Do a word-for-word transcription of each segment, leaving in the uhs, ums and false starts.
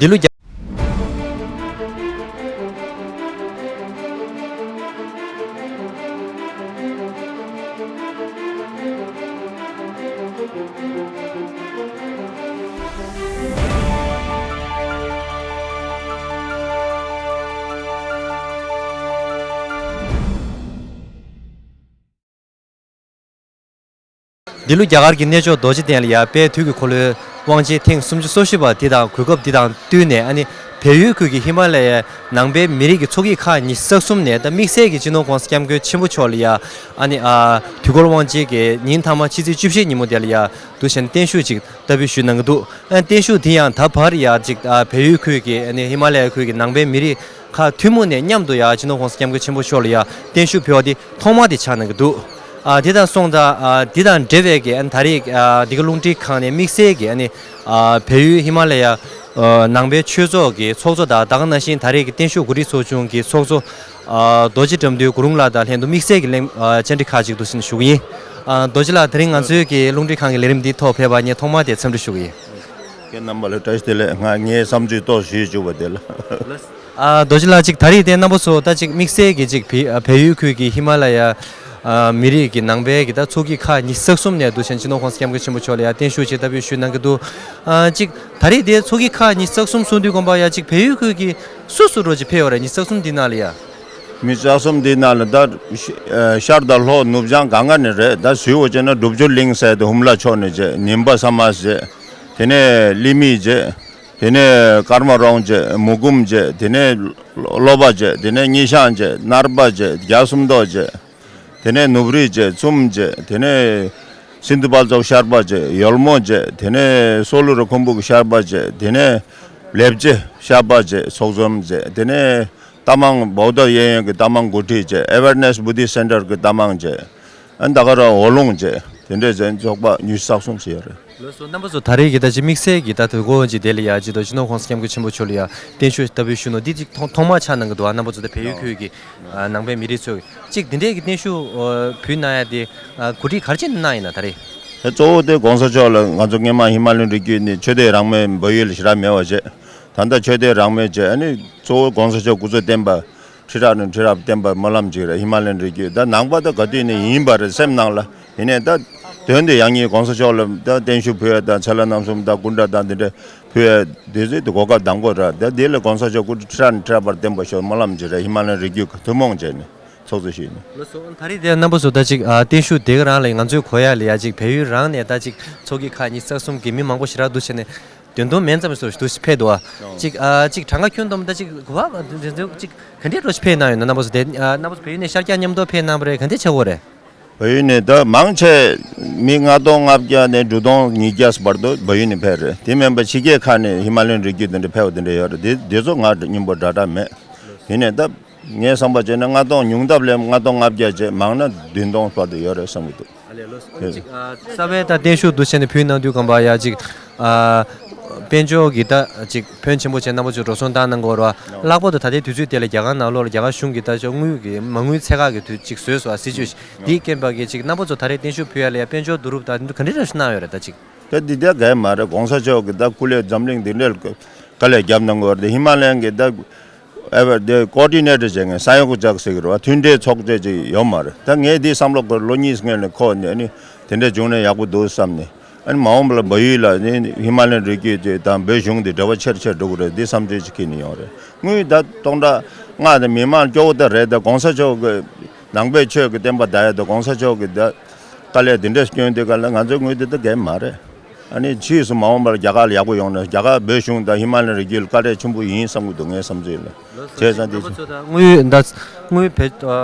འདི་ལོ་རྒྱ། འདི་ལོ་རྒྱ་གར་གྱི་གནས་མཆོག་རྡོ་རྗེ་གདན་ལ་ཡ་དཔལ་དུས་ཀྱི་འཁོར་ལོའི་དབང་ཆེན་ཐེངས་སུམ་ཅུ་སོ་བཞི་པ་འདི་དང་གོ་སྐབས་འདི་དང་བསྟུན་ནས། ཨ་ནི་བལ་ཡུལ་ཁུལ་གྱི་ཧི་མ་ལ་ཡའི་ནང་པའི་མི་རིགས་ཀྱི་ཚོགས་སྐྱིད་ཁག་ཉི་ཤུ་རྩ་གསུམ་ནས་ད་དམིགས་བསལ་གྱི་སྤྱི་ནོར་༸གོང་ས་༸སྐྱབས་མགོན་ཆེན་པོ་མཆོག་ལ་ཡ། ཨ་ནི་ཨ་དུས་འཁོར་དབང་ཆེན་གྱི་ཉིན་མཐའ་མ་ཕྱི་ཚེས་བཅུ་བཞི་ཉིན་མོ་དེ་ལ་ཡ་འདུག་བྱས་ནས་བརྟན་བཞུགས་ཅིག་བསྟར་འབུལ་ཞུས་གནང་གི་འདུག་ཨ་བརྟན་བཞུགས་དེ་ཡང་ད་བར་ཡ་ཅིག་ཨ་བལ་ཡུལ་ཁུལ་གྱི་ཨ་ནི་ཧི་མ་ལ་ཡའི་ཁུལ་གྱི་ནང་པའི་མི་རིགས་ཁག་ཐུན་མོང་ནས་མཉམ་དུ་ཡ་སྤྱི་ནོར་༸གོང་ས་༸སྐྱབས་མགོན་ཆེན་པོ་མཆོག་ལ་ཡ་བརྟན་བཞུགས་ཕུལ་བ་དེ་ཐོག་མ་དེ་ཆགས་གནང་གི་འདུག་ཨ་དེ་དང་སོང་ཙང་ཨ་དེ་དང་འབྲེལ་བའི་གི་ཨ་ནི་ད་རེས་ཨ་འདི་ག་རླུང་འཕྲིན་ཁང་ནས་དམིགས་བསལ་གྱི་ཨ་ནི་ཨ་བལ་ཡུལ་ཧི་མ་ལ་ཡ་ཨ་ནང་པའི་ཆོས་ཚོགས་ཀྱི་ཚོགས་གཙོ་དང་། ད་ག་ནང་བཞིན་ད་རེས་ཀྱི་བརྟན་བཞུགས་གོ་སྒྲིག་ཚོགས་ཆུང་གི་ཚོགས་གཙོ་ཨ་རྡོ་རྗེ་དགྲ་འདུལ་གུ་རུང་ལགས་དང་ལྷན་དུ་དམིགས་བསལ་གྱི་གླེང་ཨ་བཅར་འདྲི་ཁག་ཅིག་འདུག་ཟེར་ནས་ཞུ་གི་ཡིན། ཨ་རྡོ་རྗེ་ལགས། དེ་རིང་ང་ཚོའི་གི་རླུང་འཕྲིན་ཁང་གི་ལས་རིམ་འདི་ཐོག་ཕེབས་པ་ངས་ཐོག་མ་དེ་འཚམས་འདྲི་ཞུ་གི་ཡིན། ཁྱེད་རྣམ་པ་ལ་བཀྲ་ཤིས་བདེ་ལེགས། ང་ངའི་བསམ་ཚུལ་ཏོག་ཞུས་བཅུག་པ་དེ་ལ། ཨ་རྡོ་རྗེ་ལགས། ཅིག་ད་རེས་དེ་རྣམ་པ་ཚོ་ད་ཅིག་དམིགས་བསལ་གྱི་ཅིག་བལ་བལ་ཡུལ་ཁུལ་གྱི་ཧི་མ་ལ་ཡ་ཨ་མི་རིགས་ཀྱི་ནང་པའི་གི་ད་ཚོགས་སྐྱིད་ཁག་ཉི་ཤུ་རྩ་གསུམ་ནས་འདུག་བྱས་ནས་སྤྱི་ནོར་༸གོང་ས་༸སྐྱབས་མགོན་ཆེན་པོ་མཆོག་ལ་ཡ་བརྟན་བཞུགས་ཅིག་བསྟར་འབུལ་ཞུས་གནང་གི་འདུག་ཨ་ཅིག་ད་རེས་དེ་ཚོགས་སྐྱིད་ཁག་ཉི་ཤུ་རྩ་གསུམ་གསུང་དུས་ཙམ་པ་ཡ་ཅིག་བལ་ཡུལ་ཁུལ་གྱི་སུ་སུ་འདྲ་ཅིག་ཕེབས་ཡོད་རེད། ཉི་ཤུ་རྩ་གསུམ་འདི་ནང་ལ་ཡ། མི་ལྕགས་གསུམ་འདི་ནང་ལ་ད་ཤ་ཤར་དང་ལྷོ་ནུབ་བྱང་གང་ག་ནས་རེད། ད་ཟུར་བ་བྱས་ན་སྒྲུབ་སྦྱོར་གླིང་ཟེར་དེ་ཧུམ་ལ་ཕྱོགས་ནས་བྱས། ནིམ་པ་ས་མ་བྱས། དེ་ནས་ལི་མི་བྱས། དེ་ནས་ཀརྨ་རོང་བྱས། མུ་ཀུམ་བྱས། དེ་ནས་ལོ་པ་བྱས། དེ་ནས་སྙི་ཤང་བྱས། ནར་པ་བྱས། རྒྱ་སུམ་མདོ་བྱས། དེ་ནས་ནུབ་རི་བྱས། ཙུམ་བྱས། དེ་ནས་སིན་དྷུ་བལ་ཙོག་ཤར་པ་བྱས། ཡོལ་མོ་བྱས། དེ་ནས་སོ་ལུ་རི་ཁུམ་བུ་གི་ཤར་པ་བྱས། དེ་ནས་ལེབ་ཅེ་ཤར་པ་བྱས། ཚོགས་འཛོམས་བྱས། དེ་ནས་རྟ་མང་བོ་དྷ་གཡས་གཡོན་གྱི་རྟ་མང་འགོ་ཁྲིད་བྱས། ཨེ་ཝེར་ནེས་བུ་དྷིསྚ་སེན་ཊར་གྱི་རྟ་མང་བྱས། ཨ་ད་ག་ར་འོ་ལུང་བྱས། དེ་འདྲས་བྱས་ཚོགས་པ་ཉི་ཤུ་རྩ་གསུམ་ཟེར་ཡོད་རེད། ལགས་སོ། རྣམ་པ་ཚོ་ད་རེས་ཀྱི་ད་ཅིག་དམིགས་བསལ་གྱི་ད་དུས་འཁོར་དབང་ཆེན་དེ་ལ་ཡ་ཅིག་ད་སྤྱི་ནོར་༸གོང་ས་༸སྐྱབས་མགོན་ཆེན་པོ་མཆོག་ལ་ཡ་བརྟན་བཞུགས་བསྟར་འབུལ་ཞུས་ནོ་འདི་ཅིག་ཐོག་ཐོག་མར་ཆགས་གནང་གི་འདུག་ཨ་རྣམ་པ་ཚོ་ད་བལ་ཡུལ་ཁུལ་གྱི་ཨ་ནང་པའི་མི་རིགས་ཚོས་ཅིག་འདི་འདྲས་ཀྱི་བརྟན་བཞུགས་ཨ་འབུལ་གནང་ཡ་དེ་ཨ་གོ་སྒྲིག་ག་རེ་བྱས་ནས་གནང་ཡིན་ན། ད་རེས་དེ་གཙོ་བོ་དེ་༸གོང་ས་མཆོག་ལ་ང་ཚོ་སྔོན་མ་ཧི་མ་ལ་ཡའི་རི་རྒྱུད་ནས་ཆོས་དད་རང་མོས་བལ་ཡུལ་ལ་ཞེ་དྲག་མེད་པ་བྱས། ད་ལྟ་ཆོས་དད་རང་མོས་བྱས། ཨ་ནི་གཙོ་བོ་༸གོང་ས་མཆོག་སྐུ་ཚེ་བརྟན་པ། ཁྲི་ཕྲག་ནས་ཁྲི་ཕྲག་བརྟན་པ་སྨོན་ལམ་ཅིག་རེད། ཧི་མ་ལ་ཡའི་རི་རྒྱུད་ད་ནང་པ་ད་ག་དུས་ནས་ཡིན་པ་རེད་སེམས་ནང་ལ། ཡིན་ནའི་ད་དོན་དུ་ཡང་སྙིང་༸གོང་ས་མཆོག་ལ་ད་བརྟན་བཞུགས་ཕུལ་ཡ་དང་ཚེ་ལྷ་རྣམ་གསུམ་དང་སྐུ་འདྲ་དང་འདི་འདྲ་ཕུལ་ཡ་དེ་ཚོ་དེ་གོ་སྐབས་དང་པོ་རེད། ད་དེ་ལ་༸གོང་ས་མཆོག་སྐུ་ཁྲི་ཕྲག་ནས་ཁྲི་ཕྲག་བར་བརྟན་པ་ཤོག་སྨོན་ལམ་ཅིག་རེད། ཧི་མ་ལ་ཡའི་རི་རྒྱུད་ཐུན་མོང་བྱས་ནས་ཚོགས་གཙོ་ཞུས་ནས། ལགས་སོ། ད་རེས་དེ་རྣམ་པ་ཚོ་ད་ཅིག་ཨ་བརྟན་བཞུགས་དེ་ག་རང་ལ་ང་ཚོའི་གོ་ཡ་ལ་ཡ་ཅིག་བལ་ཡུལ་རང་ནས་ད་ཅིག་ཚོགས་ཀྱི་ཁག་ཉི་ཤུ་རྩ་གསུམ་གྱི་མི་མང་པོ་ཞེ་དྲག་འདུག་བྱས་ནས། བདུན་སྟོང་མན་ཙམ་སོགས་འདུག་ཕེབས་འདུག་ཨ། ཅིག་ཨ་ཅིག་གྲངས་ཀ་ཁྱོན་བསྡོམས་ད་ཅིག་གོ་བ་འདི་འདི་ཅིག་ག་འདྲས་འགྲོ་ཕེབས་གནང་ཡོད་ན། རྣམ་པ་ཚོ་དེ་ཨ་རྣམ་པ་ཚོ་བལ་ཡུལ་ནས་ཤར་རྒྱག་མཉམ་དུ་ཕེབས་གནང་བ་རེད། ག་འདྲས་ཆགས་ཡོད་རེད། བལ་ཡུལ་ནས་ད་མང་ཆེ་མི་ལྔ་སྟོང་ལྔ་བརྒྱ་ནས་དྲུག་སྟོང་ཉིས་བརྒྱ་བར་དུ་བལ་ཡུལ་ནས་ཕེབས་རེད། དེ་མིན་པ་ཕྱི་རྒྱལ་ཁག་ནས་ཧི་མ་ལ་ཡའི་རི་རྒྱུད་དེ་འདྲ་ཕེབས་པ་དེ་འདྲ་ཡོད་རེད། དེ་དེ་ཚོ་ང་སྙིང་པོ་དྲག་དྲག་མེད། ཡིན་ནའི་ད་ངས་བསམ་པ་བྱས་ན་ལྔ་སྟོང་ཉུང་མཐའ་ལ་ལྔ་སྟོང་ལྔ་བརྒྱ་བྱས། མང་ན་བདུན་སྟོང་བར་དུ་ཡོད་རེད་བསམ་གྱི་འདུག་ཨ་ལས། ལགས་སོ། ཨ་ནི་ཅིག་ཨ་རྩ་བའི་ད་བརྟན་བཞུགས་འདུག་བྱས་ནས་ཕུལ་གནང་དུས་ཙམ་པ་ཡ་ཅིག་ཨ་དཔལ་འབྱོར་གྱི་ད་ཅིག་ཕོན་ཆེན་པོ་བྱས་རྣམ་པ་ཚོས་འགྲོ་སོང་བཏང་གནང་གི་ཡོད་རེད་བ། ལྷག་པར་དུ་ད་ལྟའི་དུས་ཚོད་དེ་ལ་རྒྱ་གར་ནང་ལོགས་ལ་རྒྱ་གར་གཞུང་གིས་ད་ཅིག་དངུལ་གྱི་མ་དངུལ་ཚད་བཀག་གི་དུས་ཅིག་བཟོས་སོང་བ། སྲིད་ཇུས་འདིའི་རྐྱེན་པས་ཀྱི་ཅིག་རྣམ་པ་ཚོ་ད་རེས་བརྟན་བཞུགས་ཕུལ་ཡ་ལ་ཡ་དཔལ་འབྱོར་བསྡུ་རུབ་ད་ག་འདྲ་འདྲ་ཞིག་གནང་ཡོད་རེད། ད་ཅིག་ད་འདི་ད་གས་མ་རེད། ༸གོང་ས་མཆོག་གིས་ད་སྐུ་ལས་འཛམ་གླིང་འདི་འདྲའི་དཀའ་ལས་བརྒྱབ་གནང་གི་ཡོད་རེད། ཧི་མ་ལ་ཡ་གི་ད་ཨེ་བ་དེ་ཀོ་ཌི་ནེ་ཊར་བྱེད་མཁན་ས་ཡོ་ག་ཇག་ཟེར་གི་རེད་བ། མཐུན་འབྲེལ་ཚོགས་སྡེ་ཅིག་ཡོད་མ་རེད། ད་ངས་འདི་བསམ་བློ་འཁོར་ལོ་གཉིས་སྔོན་ནས་འཁོར་ནས། ཨ་ནི་དེ་འདྲ་བྱུང་ན་ཡག་པོ་འདུག་བསམ་ནས། ཨ་ནི་མ་འོངས་པ་ལ་བལ་ཡུལ་ལ་ནི་ཧི་མ་ལ་ཡའི་རི་རྒྱུད་དེ་དང་བོད་གཞུང་དེ་འབྲེལ་བ་ཆེར་ཆེར་འགྲོ་གི་རེད། འདི་བསམ་ཚུལ་ཅིག་ཁྱེར་ནས་ཡོང་རེད། དངུལ་ད་སྟོང་ཕྲག་ལྔ་དང་མི་མང་སྐྱོ་བོ་ད་རེད། ད་༸གོང་ས་མཆོག་གི་ནང་པའི་ཆོས་ཀྱི་བསྟན་པ་དར་ཡ་དང་༸གོང་ས་མཆོག་གི་ད་དཀའ་ལས་དེ་འདྲ་བསྐྱོན་དུས་ག་ལ་ང་ཚོའི་དངུལ་དེ་ད་གས་མ་རེད། ཨ་ནི་ཕྱིས་སུ་མ་འོངས་པར་རྒྱ་གར་ལ་ཡག་པོ་ཡོང་ན་རྒྱ་གར་བོད་གཞུང་དང་ཧི་མ་ལ་ཡའི་རི་རྒྱུད་ལ་དཀའ་ལས་ཆེན་པོ་ཡིན་བསམ་གྱི་འདུག་ངའི་བསམ་ཚུལ་ལ། བྱས་ཙང་དེ་རྣམ་པ་ཚོ་ད་དངུལ་ད་དངུལ་བེད་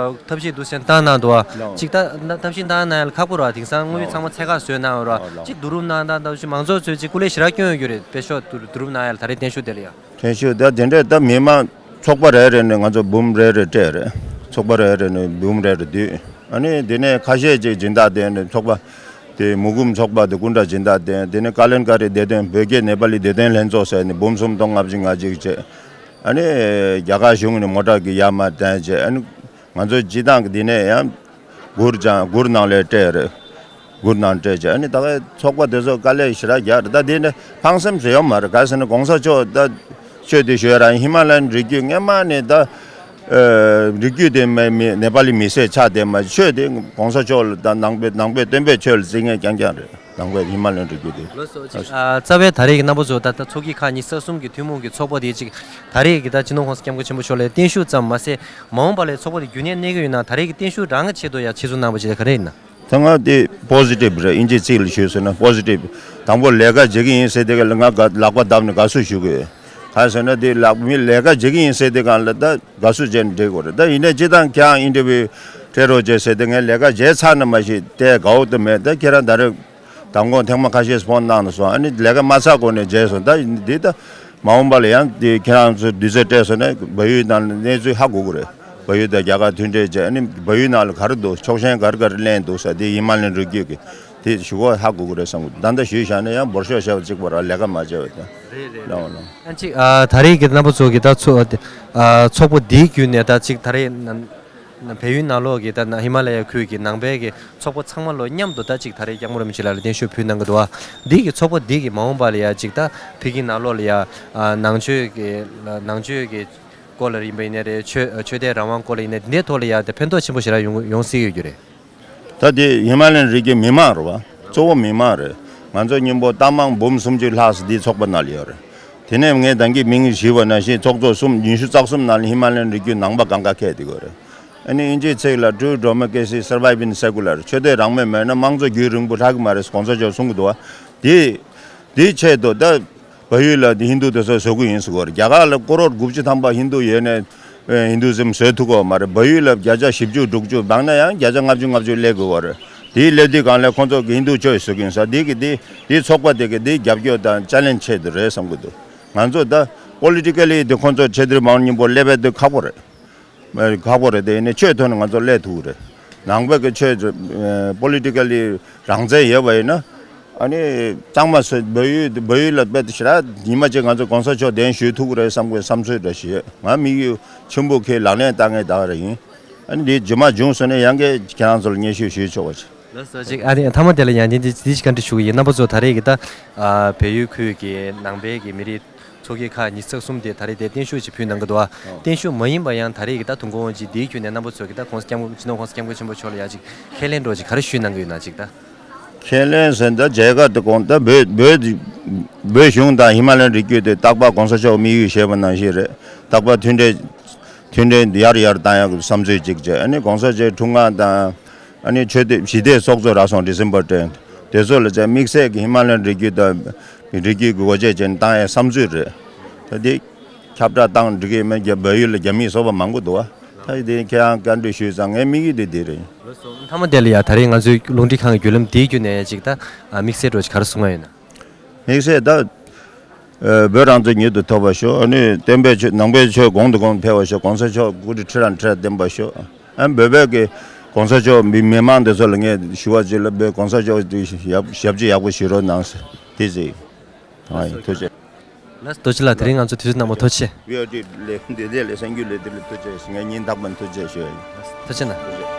ཐབས་ཤེས་འདུག་སེ་བཏང་གནང་འདུག་བ། ཅིག་ད་ཐབས་ཤེས་བཏང་གནང་ཡ་ལ་ཁག་པོ་རེད་བ། དེང་སང་དངུལ་ཚང་མ་ཚད་བཀག་བཟོས་གནང་ཡོད་རེད་བ། ཅིག་བསྡུ་རུབ་གནང་སྟངས་ད་ཅིག་མང་ཚོགས་ཚོས་ཅིག་སྐུ་ལས་ཞེ་དྲག་བསྐྱོན་ཡོད་རྒྱུ་རེད། བེད་ཤོག་བསྡུ་བསྡུ་རུབ་གནང་ཡ་ལ་ད་རེས་བརྟན་བཞུགས་དེ་ལ་ཡ། བརྟན་བཞུགས་ད་དེ་འདྲས་ད་མི་མང་ཚོགས་པ་རེ་རེ་ནས་ང་ཚོ་འབུམ་རེ་རེ་སྤྲད་རེད། ཚོགས་པ་རེ་རེ་ནས་འབུམ་རེ་རེ་བསྡུས། ཨ་ནི་དེ་ནས་ཁ་ཤས་ཅིག་སྦྱིན་བདག་དེ་ནས་ཚོགས་པ་དེ་མུ་གུམ་ཚོགས་པ་དེ་སྐུ་འདྲ་སྦྱིན་བདག་དེ། དེ་ནས་ཀ་ལན་ཀ་རི་བདེ་དོན་བོད་རྒྱའི་ནེ་པ་ལི་བདེ་དོན་ལྷན་ཚོགས་ཟེར་ནས་འབུམ་སུམ་སྟོང་ལྔ་བཅུ་ང་གཅིག་བྱས། ཨ་ནི་རྒྱ་གར་གཞུང་ནས་མོ་ཊ་གི་ཡར་མར་བཏོན་བྱས། ཨ་ནི་ང་ཚོ་སྤྱི་བཏང་གི་འདི་ནས་ཡང་སྒུར་ཅང་སྒུར་ནང་ལས་སྤྲད་རེད། སྒུར་ནང་སྤྲད་བྱས། ཨ་ནི་ད་གའི་ཚོགས་པ་དེ་ཚོ་དཀའ་ལས་ཞེ་དྲག་རྒྱག་རེད། ད་དེ་ནས་ཕངས་སེམས་ཟེར་ཡོད་མ་རེད། ག་ཟེར་ན་༸གོང་ས་མཆོག་ད་ ཆོས་དེ་ཞུ་ཡ་རང་ཧི་མ་ལ་ཡན་རི་རྒྱུད་སྔན་མ་ནས་ད་ཨ་རི་རྒྱུད་དེ་མེ་མེ་ནེ་པ་ལི་མི་སེར་ཆགས་བསྡད་མ་ཆོས་དེ་གོང་ས་མཆོག་ལ་ད་ནང་པའི་ནང་པའི་སྟོན་པའི་ཆོས་ལ་བརྩི་མཁན་རྐྱང་རྐྱང་རེད། ནང་པའི་ཧི་མ་ལ་ཡན་རི་རྒྱུད་དེ། ལགས་སོ། ཅིག་ཨ་རྩ་བའི་ད་རེས་ཀྱི་རྣམ་པ་ཚོ་ད་ལྟ་ཚོགས་ཀྱི་ཁག་ཉི་ཤུ་རྩ་གསུམ་གྱི་ཐུན་མོང་གི་ཚོགས་པ་དེ་ཅིག་ད་རེས་ཀྱི་ད་སྤྱི་ནོར་གོང་ས་སྐྱབས་མགོན་ཆེན་པོ་མཆོག་ལ་བརྟན་བཞུགས་ཙམ་མ་ཟད་མ་འོངས་པ་ལ་ཚོགས་པ་དེ་རྒྱུན་གནས་གནས་ཀྱི་ཡོད་ན་ད་རེས་ཀྱི་བརྟན་བཞུགས་རང་གི་ཆེད་དུ་ཡང་ཆེད་འཛུགས་གནང་བ་ཅིག་ལ་ག་རེ་ཡིན་ན། ད་ང་དེ་པོ་སི་ཊིབ་རེད། དབྱིན་ཇིའི་ཚིག་ལ་ཞུས་ཟེར་ན་པོ་སི་ཊིབ། དང་པོ་ལས་ཀ་བྱེད་ཀྱི་ཡིན་ཟེར་དེ་ག་ལ་ང་དགའ་ལག་པ་བརྡབས་ནས་དགའ་བསུ་ཞུ་གི་ཡོད། གང་ཟེར་ན་དེ་ལག་མི་ལས་ཀ་བྱེད་ཀྱི་ཡིན་ཟེར་དེ་གང་ལ་ད་དགའ་བསུ་བྱས་ནས་འགྲིག་གི་རེད། ད་ཡིན་ནའི་སྤྱི་བཏང་ཁྱེད་རང་ཨིན་ཊར་བིའུ་སྤྲད་རོགས་བྱས་ཟེར་དེ་ངས་ལས་ཀ་བྱས་ཚར་ན་མ་གཞི་དེ་དགའ་བོ་དུ་མེད། ད་ཁྱེད་རང་ད་རེས་མདང་དགོང་ཐེངས་མ་ཁ་ཤས་ཕོན་བཏང་ནས་སོང་། ཨ་ནི་ལས་ཀ་མ་ཚར་གོང་ནས་བྱས་སོང་། ད་འདི་ད། མ་འོངས་པ་ལ་ཡང་དེ་ཁྱེད་རང་ཚོ་དུས་ཚོད་སྤྲད་སོང་ན་བལ་ཡུལ་ནང་ལ་གནས་ཚུལ་ཧ་གོ་གི་རེད། བལ་ཡུལ་དང་རྒྱ་གར་མཐུན་འབྲེལ་བྱས་ནས་བལ་ཡུལ་ནང་ལ་ག་རེ་འདུག་ཕྱོགས་ཞེན་ག་རེ་ག་རེ་ལེན་འདུག་ཟེར་དེ་ཧི་མ་ལ་ཡན་རི་རྒྱུད་ཀྱི་དེ་ཞུ་གོ་ཧ་གོ་གི་རེད་བསམ་གི་འདུག་ད་ལྟ་ཞུས་བཞག་ན་ཡང་འབོར་ཤོག་བཞག་པ་གཅིག་པ་ར་ལས་ཀ་མ་བྱས་པ་དང་། རེད་རེད་ལའོ་རེད། ལའོ། ཨ་ཅིག་ཨ་ད་རེས་ཀྱི་རྣམ་པ་ཚོ་གི་ད་ཚོ་ཨ་ཚོགས་པ་འདིའི་བརྒྱུད་ནས་ད་ཅིག་ད་རེས་ན། བལ་ཡུལ་ནང་ལོགས་ཀྱི་ད་ན་ཧི་མ་ལ་ཡ་ཁུལ་གྱི་ནང་པའི་གི་ཚོགས་པ་ཚང་མ་ལོ་མཉམ་དུ་ད་ཅིག་ད་རེས་སྐྱབས་མགོན་རིན་པོ་ཆེ་ལགས་ལ་བརྟན་བཞུགས་ཕུལ་གནང་གི་འདུག་བ། འདི་གི་ཚོགས་པ་འདི་གི་མ་འོངས་པ་ལ་ཡ་ཅིག་ད་ཕ་གི་ནང་ལོགས་ལ་ཡ་ཨ་ནང་ཆོས་ཀྱི་ནང་ཆོས་ཀྱི་སྐོར་ལ་ཡིན་པ་ཡིན་ནའི་རེད། ཆོས་ཆོས་དད་རང་དབང་སྐོར་ལ་ཡིན་ནའི་འདི་འདྲའི་ཐོག་ལ་ཡ་དེ་ཕན་ཐོགས་ཆེན་པོ་ཞེ་དྲག་ཡོང་ཡོང་སྲིད་ཡོད་རྒྱུ་རེད། ད་དེ་ཧི་མ་ལ་ཡན་རི་རྒྱུད་མི་མང་རེད་བ། གཙོ་བོ་མི་མང་རེད། ང་ཚོ་མཉམ་པོ་རྟ་མང་འབུམ་སུམ་ཅུ་ལྷག་ཙམ་འདིའི་ཚོགས་པ་ནང་ལ་ཡོད་རེད། དེ་ནས་ངས་ད་གིན་མིང་ཞུས་པ་ནང་བཞིན་ཚོགས་གཙོ་གསུམ་ཉི་ཤུ་རྩ་གསུམ་ནང་ལ་ཧི་མ་ལ་ཡན་རི་རྒྱུད་ནང་པ་གང་ག་ཁེལ་བསྡད་ཡོད་རེད། ཨ་ནི་དབྱིན་ཇིའི་ཚིག་ལ་True democracy survive in secular། ཆོས་དད་རང་མོས་མེད་ན་དམངས་གཙོ་རྒྱུན་རིང་པོ་ལྷག་གི་མ་རེད་གོང་ས་མཆོག་གསུང་གི་འདུག་བ། དེ་དེའི་ཆེད་དུ་ད། བལ་ཡུལ་ལ་ཧིན་དུ་དེ་ཚོ་བཟོ་གི་ཡིན་ཟེར་གོ་རེད། རྒྱ་གར་ལ་ཀོ་རོར་དགུ་བཅུ་ཐམ་པ་ཧིན་དུ་ཡོད་ནས་ཧིན་དུ་ཛིམ་བཟོ་ཐུབ་ཀྱི་ཡོད་མ་རེད། བལ་ཡུལ་ལ་བརྒྱ་ཆ་བཞི་བཅུ་དྲུག་ཅུ་བཏང་ན་ཡང་བརྒྱ་ཆ་ལྔ་བཅུ་ལྔ་བཅུ་སླེབས་དགོས་པ་རེད། དེའི་སླེབས་དུས་སྒང་ལ་ཁོང་ཚོ་གི་ཧིན་དུ་ཆོས་བཟོ་གི་ཡིན་ས་འདི་གི་འདི་འདི་ཚོགས་པ་དེ་གི་འདི་རྒྱབ་སྐྱོར་དང་ཅ་ལེན་ཆེད་དུ་རེད་བསམ་གི་འདུག་ང་ཚོ་ད་པོ་ལི་ཊི་ཀ་ལི་འདི་ཁོང་ཚོ་ཆེ་དུས་མང་མཉམ་པོ་སླེབས་པའི་འདི་ཁག་པོ་རེད། ཁག་པོ་རེད། དེ་ནི་ཆོས་ཐོག་ནས་ང་ཚོ་སླེབས་ཐུབ་ཀྱི་རེད། ནང་པའི་གི་ཆོས་པོ་ལི་ཊི་ཀ་ལི་རང་བཙན་ཡོད་པ་ཡིན་ན། ཨ་ནི་གཙང་མ་སེ་བལ་ཡུལ་བལ་ཡུལ་ལ་དཔེ་ཞེ་དྲག་ཉི་མ་གཅིག་ང་ཚོ་གོང་ས་མཆོག་གདན་ཞུ་ཐུབ་ཀྱི་རེད་བསམ་གི་བསམ་ཚུལ་འདྲ་ཞིག་ཡོད། ང་དམིགས་ཡུལ་ཆེན་པོ་ཁེལ་ལག་ལེན་བསྟར་མཁན་ད་ག་རེ་ཡིན། ཨ་ནི་འདི་རྗེས་མ་བྱུང་སོང་ན་ཡང་གི་ཁྱེད་རང་ཚོ་ལ་སྙན་ཞུ་ཞུས་ཆོག་པ་ཞིག་ལགས་སོ། ཅིག་ཨ་ནི་མཐའ་མ་དེ་ལ་ཡང་འདི་འདི་འདི་ཞིག་བཀའ་འདྲི་ཞུ་གི་ཡིན། རྣམ་པ་ཚོ་ད་རེས་ཀྱི་ད་ཨ་བལ་ཡུལ་ཁུལ་གྱི་ནང་པའི་གི་མི་རིགས་ཚོགས་སྐྱིད་ཁག་ཉི་ཤུ་རྩ་གསུམ་དེ་ད་རེས་དེ་བརྟན་བཞུགས་ཅིག་ཕུལ་གནང་གི་འདུག་ཨ། བརྟན་བཞུགས་མ་ཡིན་པ་ཡང་ད་རེས་ཀྱི་ད་དུས་འཁོར་དབང་ཆེན་འདིའི་བརྒྱུད་ནས་རྣམ་པ་ཚོ་གི་ད་གོང་ས་སྐྱབས་མགོན་སྤྱི་ནོར་གོང་ས་སྐྱབས་མགོན་ཆེན་པོ་མཆོག་ལ་ཡང་ཅིག་ཁས་ལེན་འདྲ་ཅིག་ག་རེ་ཞུས་གནང་གི་ཡོད་ན་ཅིག་ད། ཁས་ལེན་ཟེར་ད་མཇལ་ཁ་དེ་གོང་ད་བོད་བོད་བོད་གཞུང་དང་ཧི་མ་ལ་ཡན་རི་རྒྱུད་དེ་རྟག་པར་གོང་ས་མཆོག་དམིགས་ཡུལ་བཞེས་པ་ནང་བཞིན་རེད། རྟག་པར་མཐུན་འབྲེལ་མཐུན་འབྲེལ་ཡར་ཡར་བཏང་ཡག་གི་བསམ་ཚུལ་ཅིག་བྱས། ཨ་ནི་གོང་ས་མཆོག་འཁྲུངས་སྐར་དང་། ཨ་ནི་ཆོས་དད་ཞི་བདེའི་ཚོགས་གཙོ་རག་སོང་ཌི་སེམ་བར་སྟོན། དེ་ཚོ་ལ་བྱས་དམིགས་བསལ་གྱི་ཧི་མ་ལ་ཡན་རི་རྒྱུད་དང་རི་རྒྱུད་ཀྱི་སྒོ་འབྱེད་བྱས་ནས་བཏང་ཡག་བསམ་ཚུལ་རེད། ད་དེ་ཁྱབ་བསྒྲགས་བཏང་འགྲིག་གི་མེད་རྒྱ་བལ་ཡུལ་ལ་རྒྱ་མིའི་ཚོགས་པ་མང་པོ་འདུག་བ། ད་དེ་ཁྱེད་རང་བཀའ་འདྲི་ཞུས་ཙང་ངའི་དམིགས་ཡུལ་དེ་དེ་རེད། མཐའ་མ་དེ་ལ་ཡ་ད་རེས་ང་ཚོའི་རླུང་འཕྲིན་ཁང་གི་བརྒྱུད་ལམ་དེའི་བརྒྱུད་ནས་ཅིག་ད་དམིགས་བསལ་འགྲོ་ཅིག་ག་རེ་གསུང་ང་ཡོད་ན། དམིགས་བསལ་ད། ཨ་བོད་རང་བཙན་མྱུར་དུ་ཐོབ་པར་ཤོག་ཨ་ནི་བསྟན་པའི་ཆོས་ནང་པའི་ཆོས་གོང་དུ་གོང་དུ་འཕེལ་བར་ཤོག་གོང་ས་མཆོག་སྐུ་ཚེ་ཁྲི་རབས་ཁྲི་རབས་བརྟན་པར་ཤོག་ཨ་བོད་བོད་ཀྱི་གོང་ས་མཆོག་མི་མི་མང་འདི་ཚོ་ལ་ངས་ཞུ་བ་ཅིག་ལ་བོད་གོང་ས་མཆོག་འདི་ཞབས་ཞབས་ཕྱི་ཡག་པོ་ཞུ་རོགས་གནང་ཟེར་དེ་ཟེར། ཨ་ཡིན་ཐུགས་རྗེ་ཆེ། ལགས་རྡོ་རྗེ་ལགས་དེ་རིང་ང་ཚོ་དུས་ཚོད་གནང་བ་ཐུགས་རྗེ་ཆེ། བི་ཨོ་ཊི་ལས་འདི་འདི་ལས་གསར་འགྱུར་ལས་འདི་ལ་ཐུགས་རྗེ་ཆེ་ངས་ཉིན་རྟག་པར་ཐུགས་རྗེ་ཆེ་ཞུ་ཡ་ཡིན། ཐུགས་རྗེ་གནང་། ཐུགས་རྗེ།